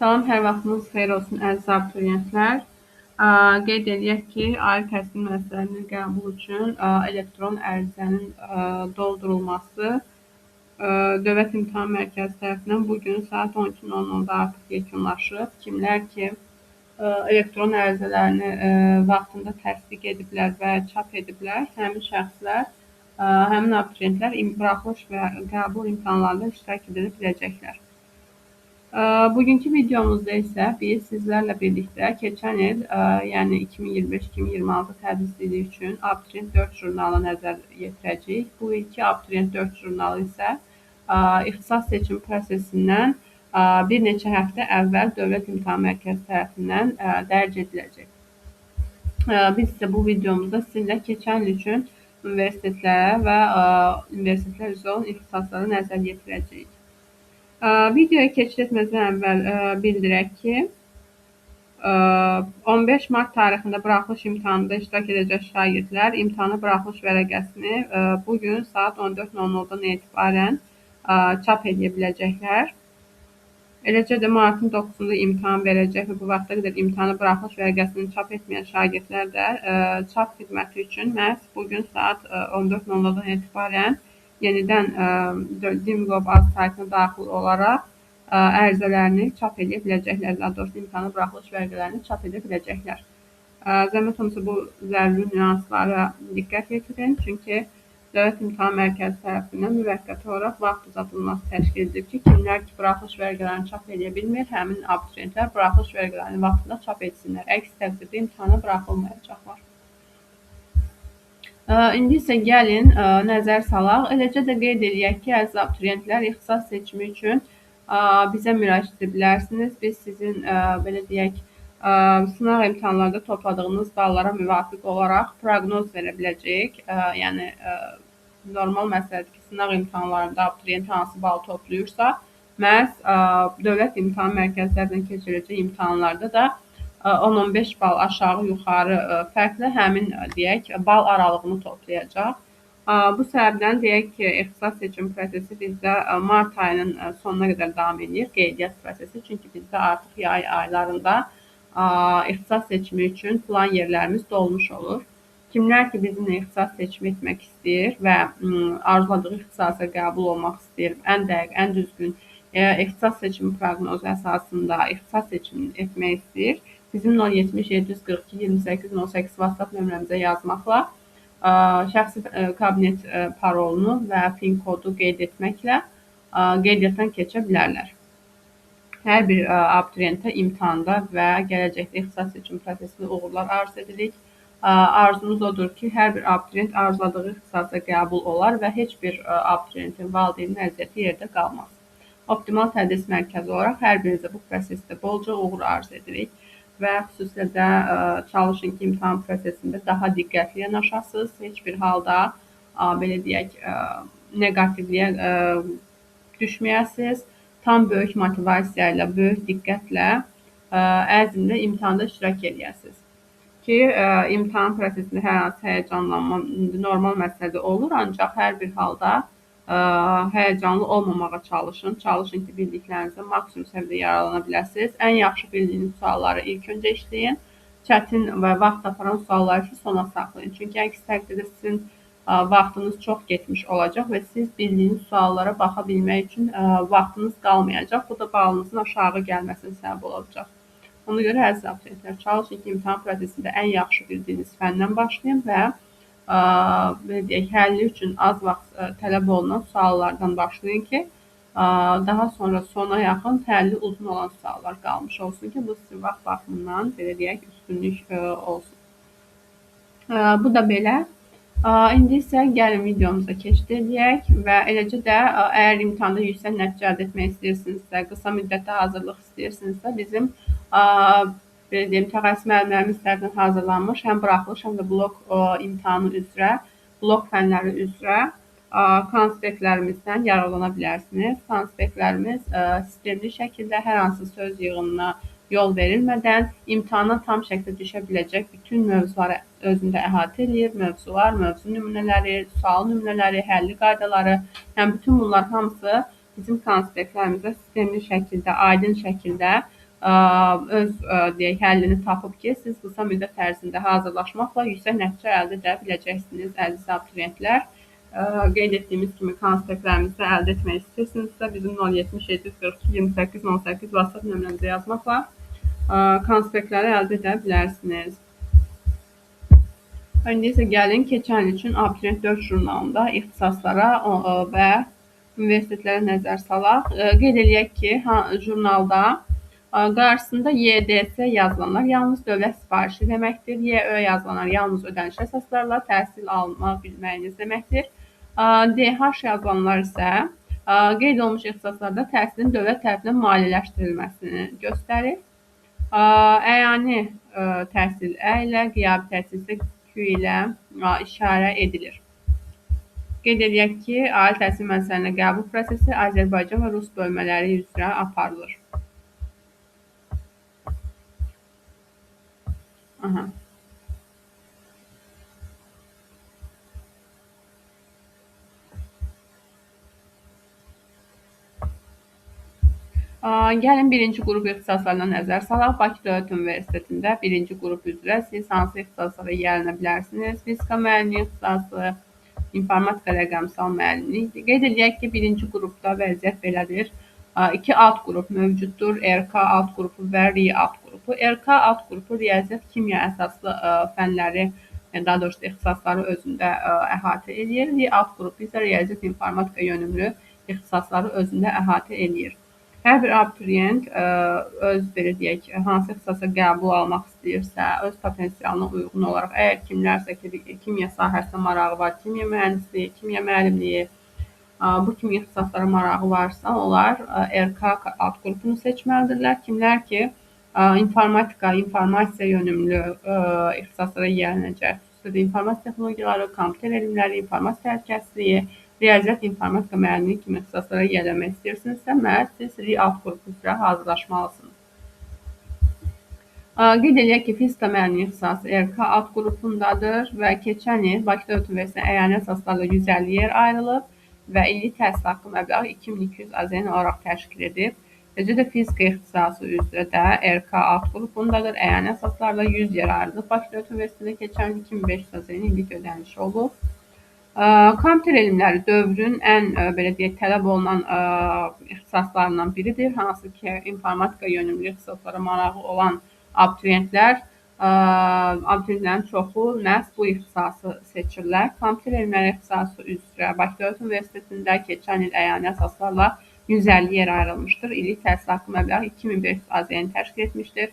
Salam, hər vaxtınız xeyir olsun əziz abituriyentlər. Qeyd eləyək ki, ali təhsil müəssisələrinin qəbulu üçün elektron ərizənin doldurulması Dövlət İmtahan Mərkəzi tərəfindən bu gün saat 12:00-da artıq yekunlaşıb. Kimlər ki, elektron ərizələrini vaxtında təsdiq ediblər və çap ediblər, həmin şəxslər, həmin abituriyentlər buraxılış və qəbul imtahanlarında iştirak edə biləcəklər. Bugünkü videomuzda isə biz sizlərlə birlikdə keçən il, yəni 2025-2026 tədris ili üçün Abituriyent 4 jurnalı nəzər yetirəcəyik. Bu ilki Abituriyent 4 jurnalı isə ixtisas seçimi prosesindən bir neçə həftə əvvəl Dövlət İmtahan Mərkəzi tərəfindən dərc ediləcək. Biz isə bu videomuzda sizinlə keçən il üçün universitetlərə və universitetlər üzrə olan ixtisaslara nəzər yetirəcəyik. Videoya keçid etməzdən əvvəl bildirək ki, 15 mart tarixində buraxılış imtahanında iştirak edəcək şagirdlər imtahana buraxılış vərəqəsini bugün saat 14:00-dan etibarən çap edə biləcəklər. Eləcə də martın 9-da imtahan verəcək və bu vaxta qədər imtahana buraxılış vərəqəsini çap etməyən şagirdlər də çap xidməti üçün məhz bugün saat 14:00-dan etibarən yenidən Dimgov.az saytına daxil olaraq ərizələrini çap edə biləcəklər, daha doğrusu imtahana buraxılış vərəqələrini çap edə biləcəklər. Zəhmət olmasa bu zəruri nüanslara diqqət yetirin, çünki Dövlət İmtahan Mərkəzi tərəfindən müvəqqəti olaraq vaxt uzadılması təşkil edilib ki, kimlər ki buraxılış vərəqələrini çap edə bilmir, həmin abituriyentlər buraxılış vərəqələrini vaxtında çap etsinlər. Əks təqdirdə imtahana buraxılmayacaqlar. İndi isə gəlin nəzər salaq. Eləcə də qeyd eləyək ki, əziz abituriyentlər, ixtisas seçimi üçün bizə müraciət edə bilərsiniz. Biz sizin, belə deyək, sınaq imtahanlarda topladığınız ballara müvafiq olaraq proqnoz verə biləcəyik. Yəni, normal məsələdir ki, sınaq imtahanlarında abituriyent hansı bal toplayırsa, məhz Dövlət İmtahan Mərkəzlərindən keçiriləcək imtahanlarda da 10-15 bal aşağı-yuxarı fərqlə həmin, deyək, bal aralığını toplayacaq. Bu səbəbdən deyək ki, ixtisas seçim prosesi bizdə mart ayının sonuna qədər davam edir, qeydiyyat prosesi. Çünki bizdə artıq yay aylarında ixtisas seçimi üçün plan yerlərimiz dolmuş olur. Kimlər ki, bizimlə ixtisas seçimi etmək istəyir və arzuladığı ixtisasa qəbul olmaq istəyir, ən dəqiq, ən düzgün ixtisas seçimi proqnozu əsasında ixtisas seçimini etmək istəyir, bizim 070 742 28 08 WhatsApp nömrəmizə yazmaqla şəxsi kabinet parolunu və PIN kodu qeyd etməklə qeydiyyatdan keçə bilərlər. Hər bir abituriyentə imtahanda və gələcəkdə ixtisas seçim prosesində uğurlar arzu edirik. Arzumuz odur ki, hər bir abituriyent arzuladığı ixtisasa qəbul olar və heç bir abituriyentin valideynin əziyyəti yerdə qalmaz. Optimal Tədris Mərkəzi olaraq hər birinizə bu prosesdə bolca uğur arzu edirik və xüsusilə də çalışın ki, imtahan prosesində daha diqqətli yanaşasınız. Heç bir halda, belə deyək, neqativliyə düşməyəsiniz. Tam böyük motivasiya ilə, böyük diqqətlə, əzmlə imtahanda iştirak eləyəsiniz. Ki, imtahan prosesində hər hansı həyəcanlanma normal məsələdə olur, ancaq hər bir halda həyəcanlı olmamağa çalışın. Çalışın ki, bildiklərinizə maksimum səviyyədə yararlana biləsiniz. Ən yaxşı bildiyiniz sualları ilk öncə işləyin. Çətin və vaxt aparan sualları isə sona saxlayın. Çünki əks təqdirdə sizin vaxtınız çox getmiş olacaq və siz bildiyiniz suallara baxa bilmək üçün vaxtınız qalmayacaq. Bu da balınızın aşağı gəlməsinə səbəb olacaq. Ona görə əziz abituriyentlər, çalışın ki, imtahan prosesində ən yaxşı bildiyiniz fəndən başlayın və belə deyək, həlli üçün az vaxt tələb olunan suallardan başlayın ki, daha sonra sona yaxın həlli uzun olan suallar qalmış olsun ki, bu sizin vaxt baxımından, belə deyək, üstünlük olsun. Bu da belə. İndi isə gəlin videomuza keçid eləyək və eləcə də əgər imtahanda yüksək nəticə əldə etmək istəyirsinizsə, qısa müddətdə hazırlıq istəyirsinizsə, bizim belə deyim, təxəssüs müəllimlərimiz tərəfindən hazırlanmış həm buraxılış, həm də blok imtahanı üzrə, blok fənləri üzrə konspektlərimizdən yararlana bilərsiniz. Konspektlərimiz sistemli şəkildə hər hansı söz yığınına yol verilmədən imtahana tam şəkildə düşə biləcək bütün mövzuları özündə əhatə eləyir. Mövzular, mövzu nümunələri, sual nümunələri, həlli qaydaları, yəni bütün bunlar hamısı bizim konspektlərimizdə sistemli şəkildə, aydın şəkildə öz deyək, həllini tapıb ki, siz qısa müddət ərzində hazırlaşmaqla yüksək nəticə əldə edə biləcəksiniz, əziz abituriyentlər. Qeyd etdiyimiz kimi konspektlərimizi əldə etmək istəyirsinizsə, bizim 070 742 28 08 WhatsApp nömrəmizə yazmaqla konspektləri əldə edə bilərsiniz. İndi isə gəlin keçən il üçün Abituriyent 4 jurnalında ixtisaslara və universitetlərə nəzər salaq. Qeyd eləyək ki, jurnalda qarşısında YDS yazılanlar yalnız dövlət sifarişi deməkdir. YÖ yazılanlar yalnız ödəniş əsaslarla təhsil alma bilməyiniz deməkdir. DH yazılanlar isə qeyd olunmuş ixtisaslarda təhsilin dövlət tərəfindən maliyyələşdirilməsini göstərir. Əyani təhsil Ə ilə, qiyabi təhsil isə Q ilə işarə edilir. Qeyd eləyək ki, ali təhsil müəssisələrinə qəbul prosesi Azərbaycan və Rus bölmələri üzrə aparılır. Aha. Gəlin birinci qrup ixtisaslarına nəzər salaq. Bakı Dövlət Universitetində birinci qrup üzrə siz hansı ixtisaslara yiyələnə bilərsiniz? Fizika müəllimliyi ixtisası, informatika rəqəmsal müəllimlik. Qeyd eləyək ki, birinci qrupda vəziyyət belədir. İki alt qrup mövcuddur. RK alt qrupu və RI alt qrupu. RK alt qrupu riyaziyyat, kimya əsaslı fənləri, yəni daha doğrusu ixtisasları özündə əhatə eləyir. RI alt qrupu isə riyaziyyat, informatika yönümlü ixtisasları özündə əhatə eləyir. Hər bir abituriyent öz, belə deyək, hansı ixtisasa qəbul almaq istəyirsə, öz potensialına uyğun olaraq, əgər kimlərsə ki, kimya sahəsinə marağı var, kimya mühəndisliyi, kimya müəllimliyi, bu kimi ixtisaslara marağı varsa, onlar RK alt qrupunu seçməlidirlər. Kimlər ki, informatika, informasiya yönümlü ixtisaslara yiyələnəcək, xüsusilə informasiya texnologiyaları, kompüter elmləri, informasiya təhlükəsizliyi, riyaziyyat, informatika müəllimliyi kimi ixtisaslara yiyələnmək istəyirsinizsə, məhz siz RI alt qrupu üzrə hazırlaşmalısınız. Qeyd eləyək ki, fizika müəllimliyi ixtisası RK alt qrupundadır və keçən il Bakı Dövlət Universitetinə əyani əsaslarla 150 yer ayrılıb və illik təhsil haqqı məbləği 2200 AZN olaraq təşkil edib. Eləcə də fizika ixtisası üzrə də RK alt qrupundadır. Əyani əsaslarla 100 yer ayrılıb. Bakı Dövlət Universitetində keçən il 2500 AZN illik ödənişi olub. Kompüter elmləri dövrün ən belə deyək, tələb olunan ixtisaslarından biridir. Hansı ki, informatika yönümlü ixtisaslara marağı olan abituriyentlərin çoxu məhz bu ixtisası seçirlər. Kompüter elmləri ixtisası üzrə Bakı Dövlət Universitetində keçən il əyani əsaslarla 150 yer ayrılmışdır. İllik təhsil haqqı məbləği 2500 AZN təşkil etmişdir.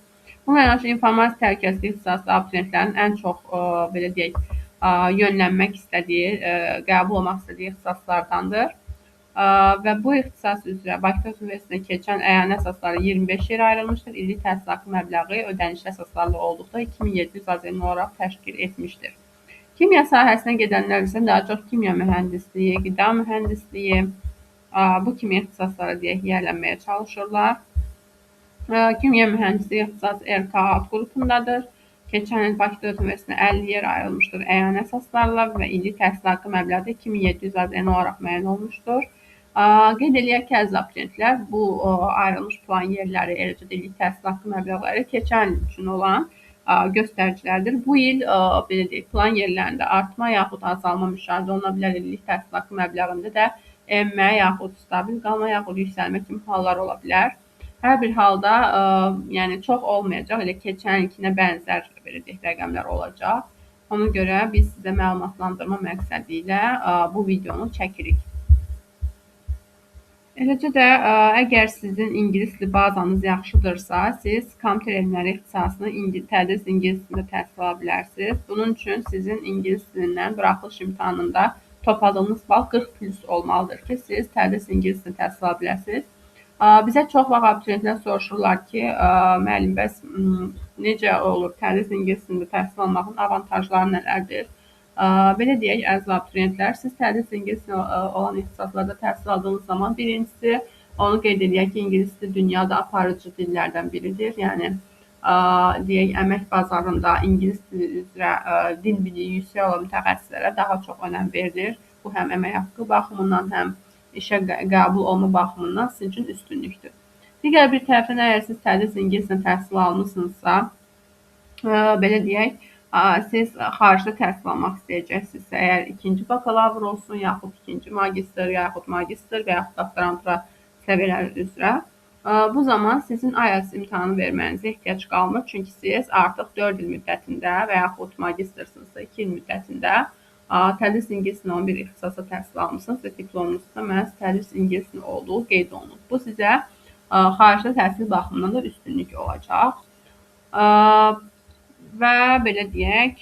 Bununla yanaşı informasiya təhlükəsizliyi ixtisaslı abituriyentlərin ən çox belə deyək, yönlənmək istədiyi, qəbul olmaq istədiyi ixtisaslardandır. Və bu ixtisas üzrə Bakı Dövlət Universitetinə keçən əyani əsasları 25 yer ayrılmışdır. İllik təhsil haqqı məbləği ödənişli əsaslarla olduqda 2700 AZN olaraq təşkil etmişdir. Kimya sahəsinə gedənlər isə daha çox kimya mühəndisliyi, qida mühəndisliyi, bu kimi ixtisaslara deyək, yiyələnməyə çalışırlar. Kimya mühəndisliyi ixtisası RK alt qrupundadır. Keçən il Bakı Dövlət Universitetinə 50 yer ayrılmışdır əyani əsaslarla və illik təhsil haqqı məbləği də 2700 AZN olaraq müəyyən olmuşdur. Qeyd eləyək ki, əziz abituriyentlər, bu ayrılmış plan yerləri, eləcə də illik təhsil haqqı məbləğləri keçən il üçün olan göstəricilərdir. Bu il belə deyək, plan yerlərində artma yaxud azalma müşahidə oluna bilər. İllik təhsil haqqı məbləğində də enmə yaxud stabil qalma yaxud yüksəlmə kimi hallar ola bilər. Hər bir halda yəni çox olmayacaq, elə keçən ilkinə bənzər belə deyək, rəqəmlər olacaq. Ona görə biz sizə məlumatlandırma məqsədi ilə bu videonu çəkirik. Eləcə də əgər sizin ingilis dili bazanız yaxşıdırsa, siz kompüter elmləri ixtisasını tədris ingilis dilində təhsil ala bilərsiniz. Bunun üçün sizin ingilis dilindən buraxılış imtahanında topladığınız bal 40+ olmalıdır ki, siz tədris ingilis dilində təhsil ala bilərsiniz. Bizə çox vaxt abituriyentlər soruşurlar ki, müəllim, bəs necə olur tədris ingilis dilində təhsil almağın avantajları nələrdir? Belə deyək, əziz abituriyentlər, siz tədris ingilis dilində olan ixtisaslarda təhsil aldığınız zaman birincisi, onu qeyd eləyək ki, ingilis dili dünyada aparıcı dillərdən biridir. Yəni, deyək, əmək bazarında ingilis dili üzrə dil biliyi yüksək olan mütəxəssislərə daha çox önəm verilir. Bu, həm əmək haqqı baxımından, həm işə qəbul olma baxımından sizin üçün üstünlükdür. Digər bir tərəfdən, əgər siz tədris ingilis dilində təhsil almısınızsa, belə deyək, siz xaricdə təhsil almaq istəyəcəksinizsə, əgər ikinci bakalavr olsun, yaxud ikinci magistr, yaxud magistr və yaxud doktorantura səviyyələri üzrə, bu zaman sizin IELTS imtahanı vermənizə ehtiyac qalmır. Çünki siz artıq 4 il müddətində və yaxud magistrsınızsa 2 il müddətində tədris ingilis dilində olan bir ixtisasa təhsil almısınız və diplomunuzda məhz tədris ingilis dilində olduğu qeyd olunub. Bu sizə xaricdə təhsil baxımından da üstünlük olacaq. Və belə deyək,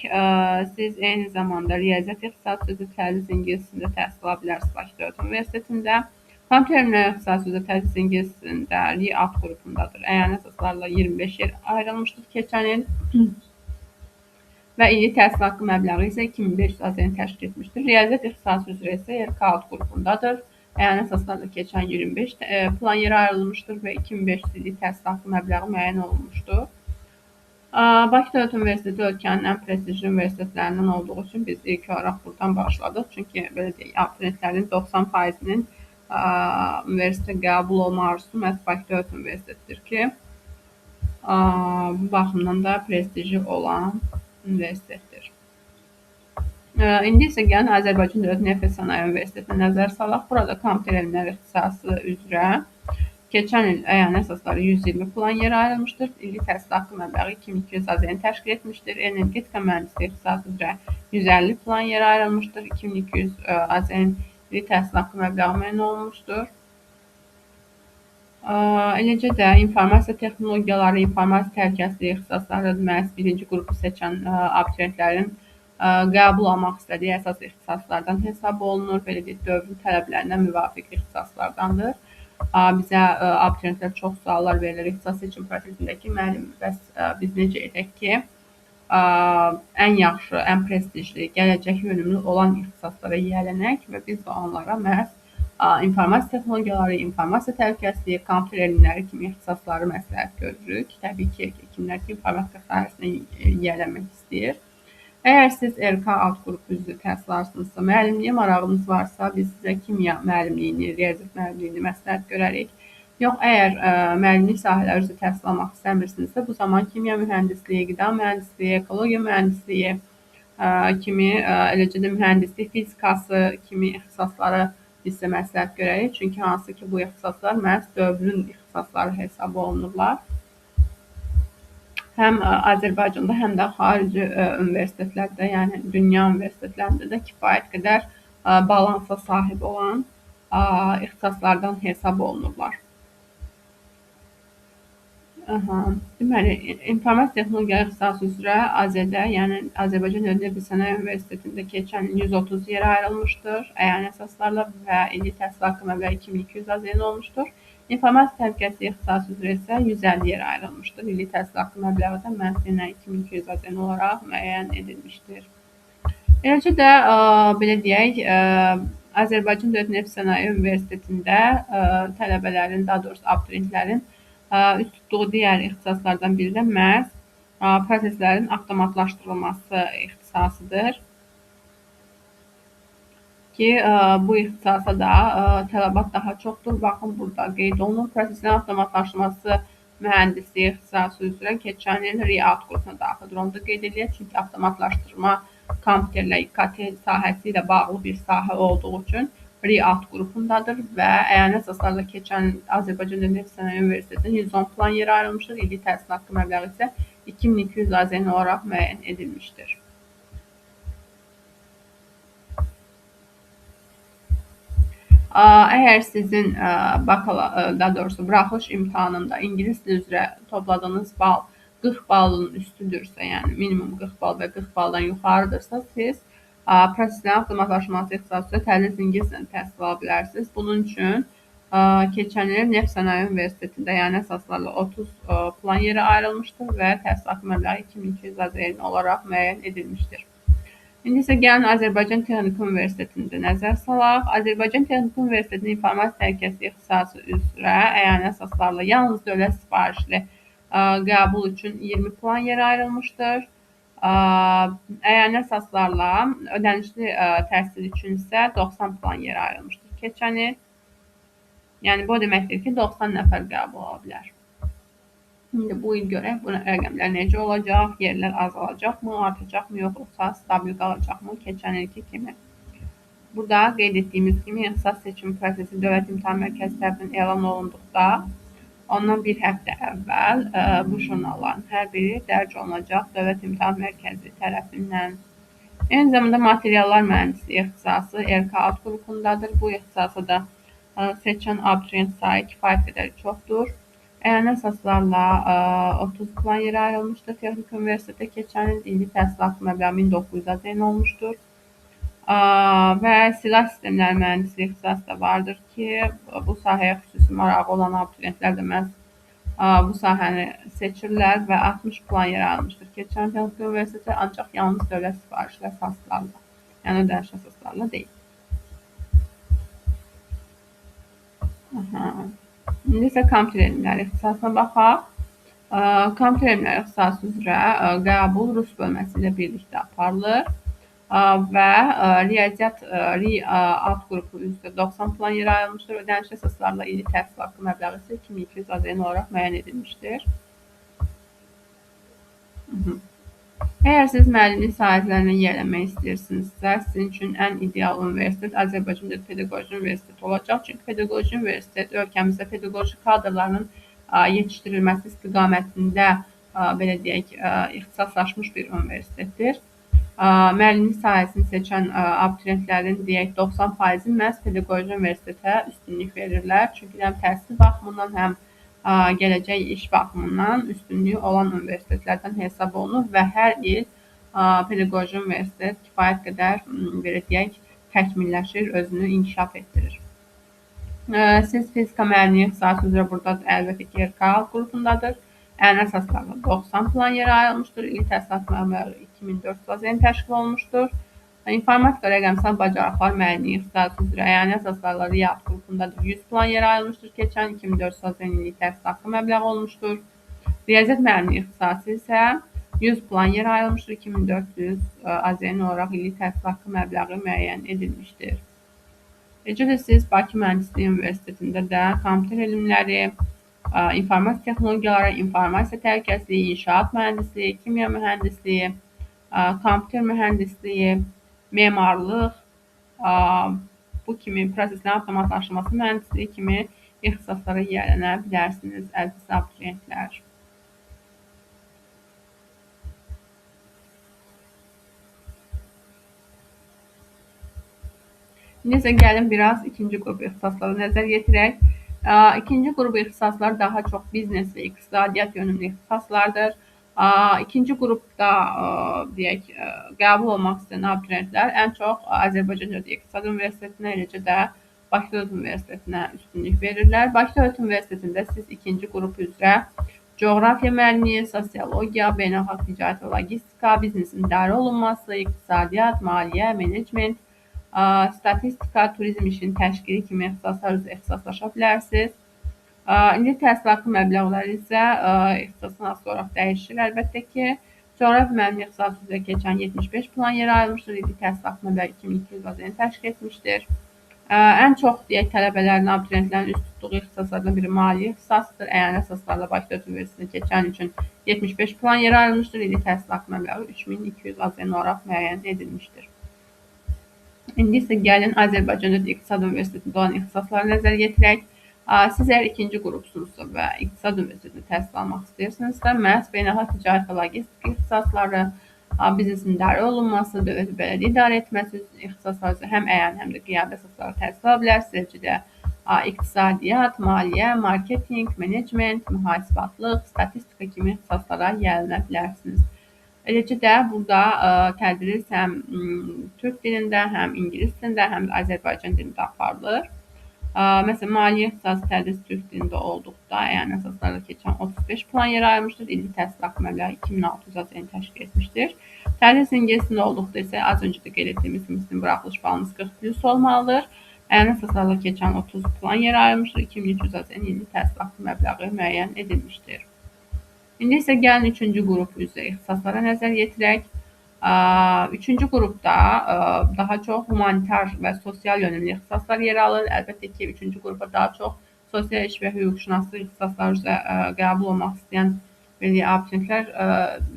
siz eyni zamanda riyaziyyat ixtisası üzrə tədris ingilis dilində təhsil ala bilərsiniz Bakı Dövlət Universitetində. Kompüter elmləri ixtisası üzrə tədris ingilis dilində Rİ alt qrupundadır. Əyani əsaslarla 25 yer ayrılmışdır keçən il və illik təhsil haqqı məbləği isə 2500 AZN təşkil etmişdir. Riyaziyyat ixtisası üzrə isə RK alt qrupundadır. Əyani əsaslarla keçən 25 plan yeri ayrılmışdır və 2500 illik təhsil haqqı məbləği müəyyən olunmuşdur. Bakı Dövlət Universiteti ölkənin ən prestijli universitetlərindən olduğu üçün biz ilk olaraq buradan başladıq. Çünki belə deyək, abituriyentlərin 90%-nin universitetə qəbul olma arzusu məhz Bakı Dövlət Universitetidir ki, bu baxımdan da prestiji olan universitetdir. İndi isə gəlin Azərbaycan Dövlət Neft və Sənaye Universitetinə nəzər salaq. Burada kompüter elmləri ixtisası üzrə keçən il əyani əsasları 120 plan yeri ayrılmışdır. İllik təhsil haqqı məbləği 2200 AZN təşkil etmişdir. Energetika mühəndisliyi ixtisası üzrə 150 plan yeri ayrılmışdır. 2200 AZN illik təhsil haqqı məbləği müəyyən olunmuşdur. Eləcə də informasiya texnologiyaları, informasiya təhlükəsizliyi ixtisasları məhz birinci qrupu seçən abituriyentlərin qəbul almaq istədiyi əsas ixtisaslardan hesab olunur. Belə deyək, dövrün tələblərinə müvafiq ixtisaslardandır. Bizə abituriyentlər çox suallar verilir ixtisas seçim prosesində ki, müəllim, bəs biz necə edək ki, ən yaxşı, ən prestijli, gələcək yönümlü olan ixtisaslara yiyələnək və biz də onlara məhz informasiya texnologiyaları, informasiya təhlükəsizliyi, kompüter elmləri kimi ixtisasları məsləhət görürük. Təbii ki, kimlər ki, informatika sahəsinə yiyələnmək istəyir. Əgər siz RK alt qrupu üzrə təhsil alırsınızsa, müəllimliyə marağınız varsa, biz sizə kimya müəllimliyini, riyaziyyat müəllimliyini məsləhət görərik. Yox, əgər müəllimlik sahələri üzrə təhsil almaq istəmirsinizsə, bu zaman kimya mühəndisliyi, qida mühəndisliyi, ekologiya mühəndisliyi kimi, eləcə də mühəndislik fizikası kimi ixtisasları biz sizə məsləhət görərik. Çünki hansı ki, bu ixtisaslar məhz dövrün ixtisasları hesab olunurlar. Həm Azərbaycanda, həm də xarici universitetlərdə, yəni dünya universitetlərində də kifayət qədər balansa sahib olan ixtisaslardan hesab olunurlar. Deməli, informasiya texnologiyaları ixtisası üzrə AZD, yəni Azərbaycan Dövlət Neft və Sənaye Universitetində keçən il 130 yerə ayrılmışdır əyani əsaslarla və illik təhsil haqqı məbləği 2200 AZN olmuşdur. İnformasiya təhlükəsizliyi ixtisası üzrə isə 150 yerə ayrılmışdır. İllik təhsil haqqı məbləği də məhz yenə 2200 AZN olaraq müəyyən edilmişdir. Eləcə də belə deyək, Azərbaycan Dövlət Neft Sənaye Universitetində tələbələrin, daha doğrusu abituriyentlərin üst tutduğu digər ixtisaslardan biri də məhz proseslərin avtomatlaşdırılması ixtisasıdır ki, bu ixtisasa da tələbat daha çoxdur. Baxın, burada qeyd olunur. Proseslərin avtomatlaşdırılması mühəndisliyi ixtisası üzrə keçən il Rİ alt qrupuna daxildir. Onu da qeyd eləyək, çünki avtomatlaşdırma kompüterlə, İKT sahəsi ilə bağlı bir sahə olduğu üçün Rİ alt qrupundadır və əyani əsaslarla keçən Azərbaycan Dövlət Neft Sənaye Universitetinin 110 plan yeri ayrılmışdır. İllik təhsil haqqı məbləği isə 2200 AZN olaraq müəyyən edilmişdir. Əgər sizin daha doğrusu buraxılış imtahanında ingilis dili üzrə topladığınız bal 40 balın üstüdürsə, yəni minimum 40 bal və 40 baldan yuxarıdırsa, siz proseslərin avtomatlaşdırılması ixtisası üzrə tədris ingilis dilində təhsil ala bilərsiniz. Bunun üçün keçən il Neft Sənaye Universitetində, yəni əsaslarla 30 plan yeri ayrılmışdır və təhsil haqqı məbləği 2200 AZN olaraq müəyyən edilmişdir. İndi isə gəlin Azərbaycan Texniki Universitetində nəzər salaq. Azərbaycan Texniki Universitetinin informasiya təhlükəsizliyi ixtisası üzrə əyani əsaslarla yalnız dövlət sifarişli qəbul üçün 20 plan yeri ayrılmışdır. Əyani əsaslarla ödənişli təhsil üçün isə 90 plan yeri ayrılmışdır keçən il. Yəni, bu o deməkdir ki, 90 nəfər qəbul ola bilər. İndi bu il görək bu rəqəmlər necə olacaq, yerlər azalacaqmı, artacaqmı, yoxsa stabil qalacaqmı keçən ilki kimi. Burada qeyd etdiyimiz kimi ixtisas seçimi prosesi Dövlət İmtahan Mərkəzi tərəfindən elan olunduqda ondan bir həftə əvvəl bu jurnalların hər biri dərc olunacaq Dövlət İmtahan Mərkəzi tərəfindən. Eyni zamanda materiallar mühəndisliyi ixtisası RK alt qrupundadır. Bu ixtisasa da seçən abituriyent sayı kifayət qədər çoxdur. Əyani əsaslarla 30 plan yeri ayrılmışdır. Texnik Universitetə keçən il illik təhsil haqqı məbləği 1900 AZN olmuşdur. Və silah sistemləri mühəndisliyi ixtisası da vardır ki, bu sahəyə xüsusi marağı olan abituriyentlər də məhz bu sahəni seçirlər və 60 plan yeri ayrılmışdır. Keçən Texnik Universitetə ancaq yalnız dövlət sifarişli əsaslarla, yəni ödəniş əsaslarla deyil. İndi isə kompüter elmləri ixtisasına baxaq. Kompüter elmləri ixtisası üzrə qəbul rus bölməsi ilə birlikdə aparılır və riyaziyyat Rİ alt qrupu üzrə 90 plan yeri ayrılmışdır. Ödəniş əsaslarla illik təhsil haqqı məbləği isə 2200 AZN olaraq müəyyən edilmişdir. Əgər siz müəllimlik sahələrinə yiyələnmək istəyirsinizsə, sizin üçün ən ideal universitet Azərbaycan Dövlət Pedaqoji Universiteti olacaq. Çünki Pedaqoji Universitet ölkəmizdə pedaqoji kadrlarının yetişdirilməsi istiqamətində belə deyək, ixtisaslaşmış bir universitetdir. Müəllimlik sahəsini seçən abituriyentlərin deyək 90%-i məhz Pedaqoji Universitetə üstünlük verirlər. Çünki həm təhsil baxımından, həm gələcək iş baxımından üstünlüyü olan universitetlərdən hesab olunur və hər il Pedaqoji Universitet kifayət qədər belə deyək, təkmilləşir, özünü inkişaf etdirir. Siz fizika müəllimliyi ixtisası üzrə burada əlbəttə ki, RK alt qrupundadır. Əyani əsaslarla 90 plan yeri ayrılmışdır. İllik təhsil haqqı məbləği 2400 AZN təşkil olunmuşdur. İnformatika rəqəmsal bacarıqlar müəllimliyi ixtisası üzrə əyani əsaslarla Rİ alt qrupundadır. 100 plan yeri ayrılmışdır. Keçən 2400 AZN illik təhsil haqqı məbləği olmuşdur. Riyaziyyat müəllimliyi ixtisası isə 100 plan yeri ayrılmışdır. 2400 AZN olaraq illik təhsil haqqı məbləği müəyyən edilmişdir. Eləcə də siz Bakı Mühəndisliyi Universitetində də kompüter elmləri, informasiya texnologiyaları, informasiya təhlükəsizliyi, inşaat mühəndisliyi, kimya mühəndisliyi, kompüter mühəndisliyi, memarlıq, bu kimi proseslərin avtomatlaşdırılması mühəndisliyi kimi ixtisaslara yiyələnə bilərsiniz, əziz abituriyentlər. İndi isə gəlin biraz ikinci qrup ixtisaslara nəzər yetirək. İkinci qrup ixtisaslar daha çox biznes və iqtisadiyyat yönümlü ixtisaslardır. İkinci qrupda deyək, qəbul olmaq istəyən abituriyentlər ən çox Azərbaycan Dövlət İqtisad Universitetinə, eləcə də Bakı Dövlət Universitetinə üstünlük verirlər. Bakı Dövlət Universitetində siz ikinci qrup üzrə coğrafiya müəllimliyi, sosiologiya, beynəlxalq ticarət və logistika, biznesin idarə olunması, iqtisadiyyat, maliyyə, menecment, statistika, turizm işinin təşkili kimi ixtisaslar üzrə ixtisaslaşa bilərsiniz. İndi təhsil haqqı məbləğləri isə ixtisasdan asılı olaraq dəyişir əlbəttə ki. Coğrafiya müəllimliyi ixtisası üzrə keçən 75 plan yeri ayrılmışdır. İllik təhsil haqqı məbləği 2200 AZN təşkil etmişdir. Ən çox deyək, tələbələrin, abituriyentlərin üst tutduğu ixtisaslardan biri maliyyə ixtisasıdır. Əyani əsaslarla Bakı Dövlət Universitetinə keçən üçün 75 plan yeri ayrılmışdır. İllik təhsil haqqı məbləği 3200 AZN olaraq müəyyən edilmişdir. İndi isə gəlin Azərbaycan Dövlət İqtisad Universitetində olan ixtisaslara nəzər yetirək. Siz əgər ikinci qrupsunuzsa və İqtisad Universitetində təhsil almaq istəyirsinizsə, məhz beynəlxalq ticarət və logistika ixtisasları, biznesin idarə olunması, dövlət və bələdiyyə idarə etməsi ixtisasları üzrə həm əyani, həm də qiyabi əsaslarla təhsil ala bilərsiniz. Eləcə də iqtisadiyyat, maliyyə, marketinq, menecment, mühasibatlıq, statistika kimi ixtisaslara yiyələnə bilərsiniz. Eləcə də burada tədris həm türk dilində, həm ingilis dilində, həm də Azərbaycan dilində aparılır. Məsələn, maliyyə ixtisası tədris türk dilində olduqda, əyani əsaslarla keçən 35 plan yeri ayrılmışdır. İllik təhsil haqqı məbləği 2600 AZN təşkil etmişdir. Tədris ingilis dilində olduqda isə az öncə də qeyd etdiyimiz kimi sizin buraxılış balınız 40 plus olmalıdır. Əyani əsaslarla keçən 30 plan yeri ayrılmışdır. 2300 AZN illik təhsil haqqı məbləği müəyyən edilmişdir. İndi isə gəlin üçüncü qrup üzrə ixtisaslara nəzər yetirək. Üçüncü qrupda daha çox humanitar və sosial yönümlü ixtisaslar yer alır. Əlbəttə ki, üçüncü qrupa daha çox Sosial iş və hüquqşünaslıq ixtisasları üzrə qəbul olmaq istəyən abituriyentlər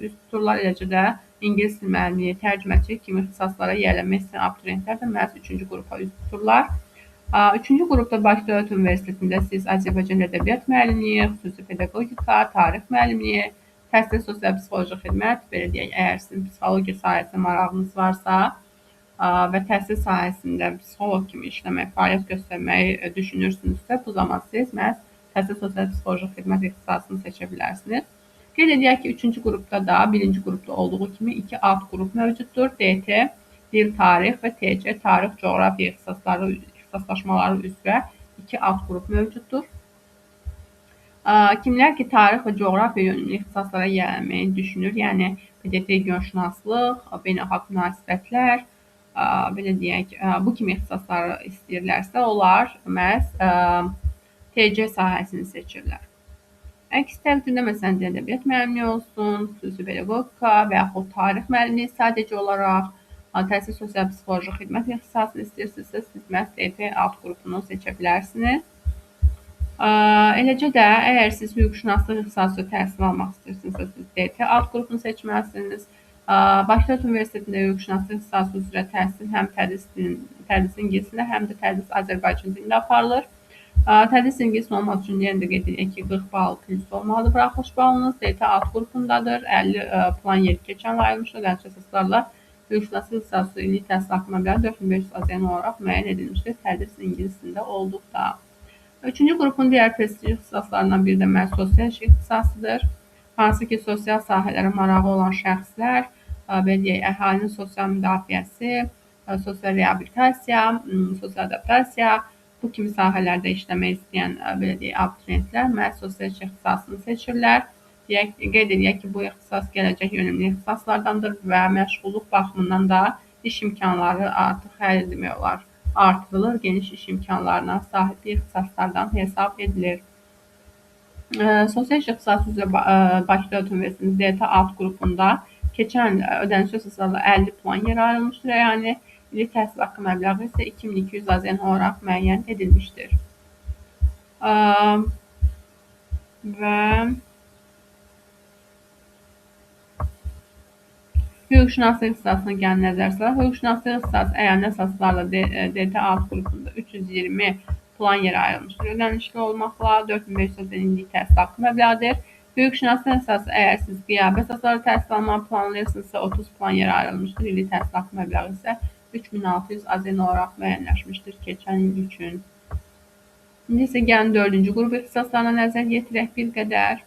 üz tuturlar. Eləcə də ingilis dil müəllimliyi, tərcüməçilik kimi ixtisaslara yiyələnmək istəyən abituriyentlər də məhz 3-cü qrupa üz tuturlar. 3-cü qrupda Bakı Dövlət Universitetində siz Azərbaycan Ədəbiyyat müəllimliyi, xüsusi pedaqogika, tarix müəllimliyi, təhsil, sosial psixoloji xidmət, belə deyək, əgər sizin psixologiya sahəsində marağınız varsa və təhsil sahəsində psixoloq kimi işləmək, fəaliyyət göstərməyi düşünürsünüzsə, bu zaman siz məhz təhsil, sosial psixoloji xidmət ixtisasını seçə bilərsiniz. Qeyd edək ki, 3-cü qrupda da 1-ci qrupda olduğu kimi 2 alt qrup mövcuddur. DT, dil, tarix və TC, tarix, coğrafiya ixtisaslaşmaları üzrə 2 alt qrup mövcuddur. Kimlər ki, tarix və coğrafiya yönümlü ixtisaslara yiyələnməyi düşünür, yəni PDT regionşünaslıq, beynəlxalq münasibətlər, belə deyək, bu kimi ixtisasları istəyirlərsə, onlar məhz TC sahəsini seçirlər. Əks təqdirdə, məsələn, dil ədəbiyyat müəllimliyi olsun, xüsusi pedaqogika və yaxud tarix müəllimliyi sadəcə olaraq təhsil, sosial psixoloji xidmət ixtisasını istəyirsinizsə, siz məhz DP alt qrupunu seçə bilərsiniz. Eləcə də, əgər siz hüquqşünaslıq ixtisası təhsil almaq istəyirsinizsə, siz DT alt qrupunu seçməlisiniz. Bakı Dövlət Universitetində hüquqşünaslıq ixtisası üzrə təhsil həm tədris ingilis dilində, həm də tədris Azərbaycan dilində aparılır. Tədris ingilis olmaq üçün yenə də qeyd edək ki, 40 bal plus olmalıdır buraxılış balınız. DT alt qrupundadır. 50 plan yeri keçən ayrılmışdır. Ödəniş əsaslarla hüquqşünaslıq ixtisası illik təhsil haqqı məbləği 4500 AZN olaraq müəyyən edilmişdir tədris ingilis dilində olduqda. 3-cü qrupun digər prestijli ixtisaslarından biri də məhz sosial iş ixtisasıdır. Hansı ki, sosial sahələrə marağı olan şəxslər, belə deyək, əhalinin sosial müdafiəsi, sosial reabilitasiya, sosial adaptasiya, bu kimi sahələrdə işləmək istəyən, belə deyək, abituriyentlər məhz sosial iş ixtisasını seçirlər. Qeyd edək ki, bu ixtisas gələcək yönümlü ixtisaslardandır və məşğulluq baxımından da iş imkanları artıq həll demək olar artırılır, geniş iş imkanlarına sahib ixtisaslardan hesab edilir. Sosial iş ixtisası üzrə Bakı Dövlət Universitetinin DT alt qrupunda keçən ödəniş əsaslarla 50 plan yeri ayrılmışdır, yəni illik təhsil haqqı məbləği isə 2200 AZN olaraq müəyyən edilmişdir. Və hüquqşünaslıq ixtisasına gəlin nəzər salaq. Hüquqşünaslıq ixtisası əyani əsaslarla DT alt qrupunda 320 plan yeri ayrılmışdır. Ödənişli olmaqla 4500 AZN illik təhsil haqqı məbləğidir. Hüquqşünaslıq ixtisası əgər siz qiyabi əsaslarla təhsil almağı planlayırsınızsa 30 plan yeri ayrılmışdır. İllik təhsil haqqı məbləği isə 3600 AZN olaraq müəyyənləşmişdir keçən il üçün. İndi isə gəlin 4-cü qrup ixtisaslarına nəzər yetirək bir qədər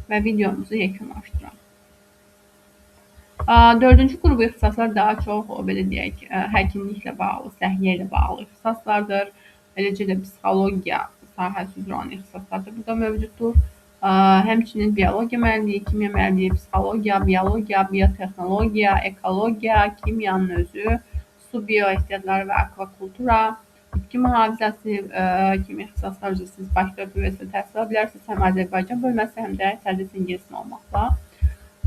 və videomuzu yekunlaşdıraq. 4-cü qrup ixtisaslar daha çox, belə deyək, həkimliklə bağlı, səhiyyə ilə bağlı ixtisaslardır. Eləcə də psixologiya sahəsi üzrə olan ixtisaslar da burada mövcuddur. Həmçinin biologiya müəllimliyi, kimya müəllimliyi, psixologiya, biologiya, biotexnologiya, ekologiya, kimyanın özü, su bioehtiyatları və akvakultura, bitki mühafizəsi kimi ixtisaslar üzrə siz Bakı Dövlət Universitetində təhsil ala bilərsiniz. Həm Azərbaycan bölməsi, həm də tədris ingilis dilində olmaqla.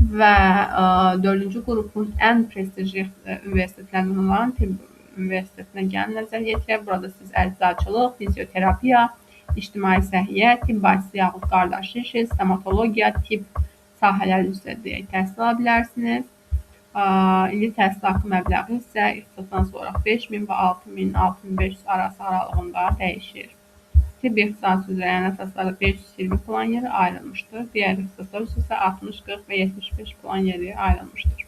Və 4-cü qrupun ən prestijli universitetlərindən olan Tibb Universitetinə gəlin nəzər yetirək. Burada siz əczaçılıq, fizioterapiya, ictimai səhiyyə, tibb bacısı yaxud qardaşı işi, stomatologiya, tibb sahələri üzrə deyək, təhsil ala bilərsiniz. İllik təhsil haqqı məbləği isə ixtisasdan sonra 5000 və 6000, 6500 arası aralığında dəyişir. Tibb ixtisası üzrə yəni əsaslarda 520 plan yeri ayrılmışdır. Digər ixtisaslar üzrə isə 60, 40 və 75 plan yeri ayrılmışdır.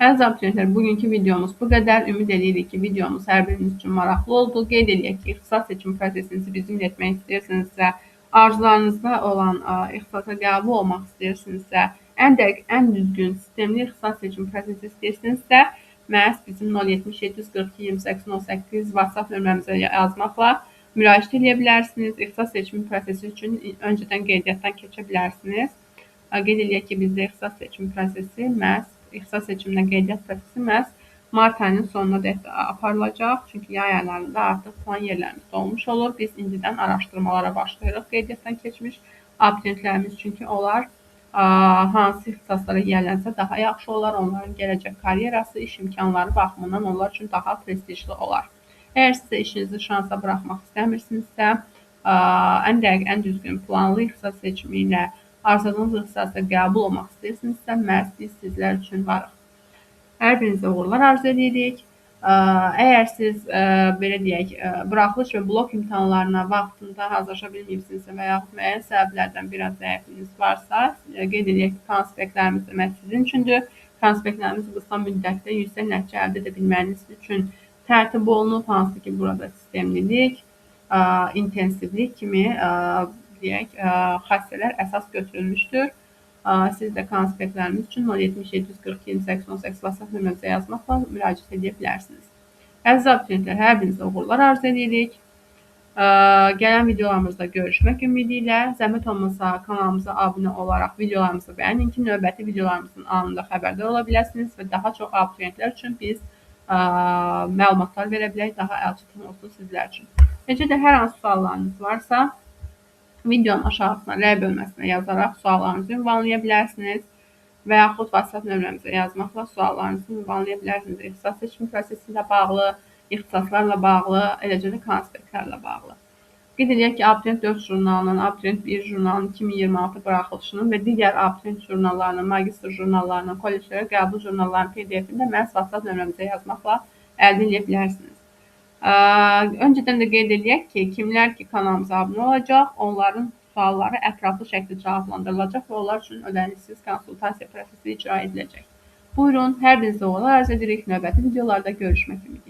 Əziz abituriyentlər, bugünkü videomuz bu qədər. Ümid edirik ki, videomuz hər biriniz üçün maraqlı oldu. Qeyd edək ki, ixtisas seçim prosesinizi bizimlə etmək istəyirsinizsə, arzularınızda olan ixtisasa qəbul olmaq istəyirsinizsə, ən dəqiq, ən düzgün sistemli ixtisas seçim prosesi istəyirsinizsə, məhz bizim 070 742 28 08 WhatsApp nömrəmizə yazmaqla müraciət edə bilərsiniz. İxtisas seçimi prosesi üçün öncədən qeydiyyatdan keçə bilərsiniz. Qeyd edək ki, bizdə ixtisas seçimi prosesi məhz ixtisas seçiminə qeydiyyat prosesi məhz mart ayının sonuna dək aparılacaq. Çünki yay aylarında artıq plan yerlərimiz dolmuş olur. Biz indidən araşdırmalara başlayırıq qeydiyyatdan keçmiş abituriyentlərimiz, çünki onlar hansı ixtisaslara yiyələnsə daha yaxşı olar. Onların gələcək karyerası, iş imkanları baxımından onlar üçün daha prestijli olar. Əgər sizə işinizi şansa buraxmaq istəmirsinizsə, ən dəqiq, ən düzgün planlı ixtisas seçimi ilə arzuladığınız ixtisasa qəbul olmaq istəyirsinizsə, məhz biz sizlər üçün varıq. Hər birinizə uğurlar arzu edirik. Əgər siz, belə deyək, buraxılış və blok imtahanlarına vaxtında hazırlaşa bilməyibsinizsə və yaxud müəyyən səbəblərdən biraz zəifliyiniz varsa, qeyd edək ki, konspektlərimiz də məhz sizin üçündür. Konspektlərimiz qısa müddətdə yüksək nəticə əldə edə bilməyiniz üçün tərtib olunub, hansı ki, burada sistemlilik, intensivlik kimi deyək, xassələr əsas götürülmüşdür. Siz də konspektlərimiz üçün 070 742 28 18 WhatsApp nömrəmizə yazmaqla müraciət edə bilərsiniz. Əziz abituriyentlər, hər birinizə uğurlar arzu edirik. Gələn videolarımızda görüşmək ümidi ilə, zəhmət olmasa kanalımıza abunə olaraq videolarımızı bəyənin ki, növbəti videolarımızın anında xəbərdar ola biləsiniz və daha çox abituriyentlər üçün biz məlumatlar verə bilək, daha əlçatan olsun sizlər üçün. Necə də hər hansı suallarınız varsa, videonun aşağısına rəy bölməsinə yazaraq suallarınızı ünvanlaya bilərsiniz və yaxud WhatsApp nömrəmizə yazmaqla suallarınızı ünvanlaya bilərsiniz. İxtisas seçimi prosesi ilə bağlı, ixtisaslarla bağlı, eləcə də konspektlərlə bağlı. Qeyd edək ki, Abituriyent 4 jurnalının, Abituriyent 1 jurnalının 2026 buraxılışının və digər abituriyent jurnallarının, magistr jurnallarının, kolleclərə qəbul jurnallarının PDF-ini də məhz WhatsApp nömrəmizə yazmaqla əldə edə bilərsiniz. Öncədən də qeyd edək ki, kimlər ki kanalımıza abunə olacaq, onların sualları ətraflı şəkildə cavablandırılacaq və onlar üçün ödənişsiz konsultasiya prosesi icra ediləcək. Buyurun, hər birinizə uğurlar arzu edirik. Növbəti videolarda görüşmək ümidi ilə.